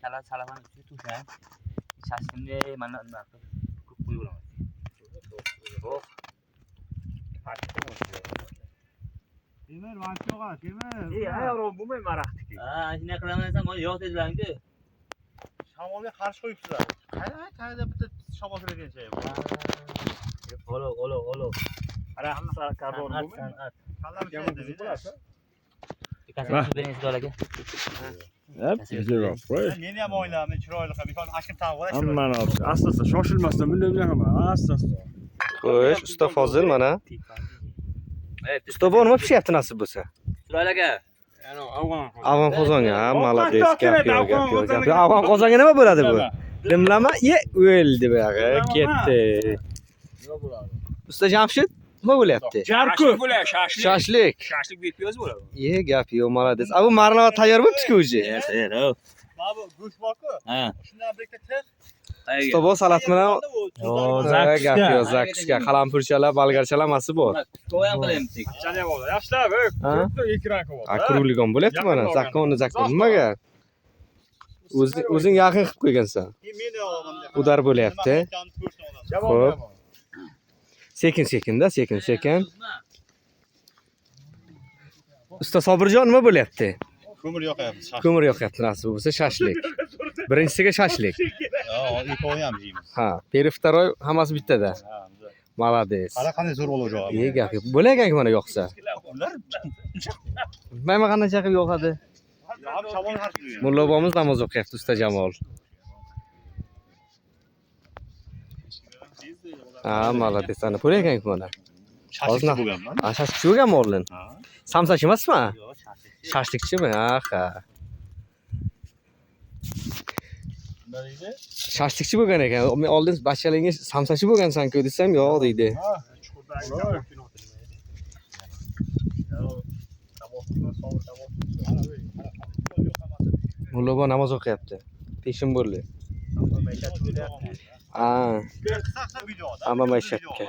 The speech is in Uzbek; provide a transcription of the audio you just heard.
Kala salafani ustiga to'shang. Shashlikni mana nima qilib ko'p qo'yib olaman. Yo'q. Temir, mana shu yo'q, Temir. Ey, ayron bo'lmay maraqniki. Ha, shunday qilaman desam, mana yo'q dedilar-ku. Shamolga qarshi qo'yibsizlar. Qayda, qayda bitta shamol kiradigan joyi bor. Olov, olov, olov. Maraqni karbon San'at, bo'lmay. san'at. Kallam ishlaydi. Kasal bering sizga aka. Hep güzel qo'y. Meni ham oilamni chiroyli qilib, bekor ashkim tag'ib oladi. Hammani olib. Asta-asta shoshilmasdan bunday bunday qilma. Asta-asta. Xo'sh, usta Fozil mana. Usta bu nima pishyapti nasib bo'lsa? Chiroyli aka. Afg'on. Afg'on qozonga, ha, молодец, Ovqat gap yo'q, kerak, gap yo'q, gap yo'q. afg'on Afg'on qozonga nima bo'ladi bu? Nima? Dimlama, ye, o'ldi buyog'i, ketdi. Usta Jamshid, nima bo'lyapti? Jarku. Bo'ladi, shashlik. Shashlik. Shashlik bet piyoz bo'ladi. Ye, gap yo'q, молодец. A bu marinad tayyor bo'libdi-ku уже. Tayyor. Mana bu go'sht bor-ku. Ha. Shundan bir ikkita tiq. Usta bu salat bilan Yo, Ha, gap yo'q, zakuska, qalampirchalar, bolgarchalar hammasi bor. Kuskoy ham qilyapti. Chani bo'ldi. Yaxshilab, Ha? Ekran qo'yib. A, krugligon bo'lyapti mana. Zakonni, zakon nimaga? O'zing yaqin qilib qo'ygansan. Meni olaman. Udar bo'lyapti. Xo'p. Sekin sekinda, sekin sekin. Usta Sobirjon nima bo'lyapti? Ko'mir yoqyapmiz. Ko'mir yoqyapti nasib bo'lsa shashlik. Birinchisiga shashlik. Yo'q, ikkovini ham yeymiz. Ha, первый, второй hammasi bittada. Ha, Молодец. Qara qanday zo'r olajak. Ye, gap yo'q. Bo'lar mana yoqsa. Ular Mana qanaqa qilib yoqadi. ham shamol har kuni. Mulla bobomiz namoz o'qiyapti usta Jamol. Ha, молодец. Ana bo'lar ekan mana. Shashlik bo'lganman. Ha, shashlikchi bo'lganmi oldin? Ha. Samsachi emasmi? Yo'q, shashlik. Shashlikchimi? Ha. Nima deydi? Shashlikchi bo'lgan ekan. Men oldin bachchalarga samsachi bo'lgansan-ku desam, yo'q deydi. Mulla bobo namoz o'qiyapti. Peshin bo'ldi. Ha, Qisqa-qisqa video. hamma maishatga.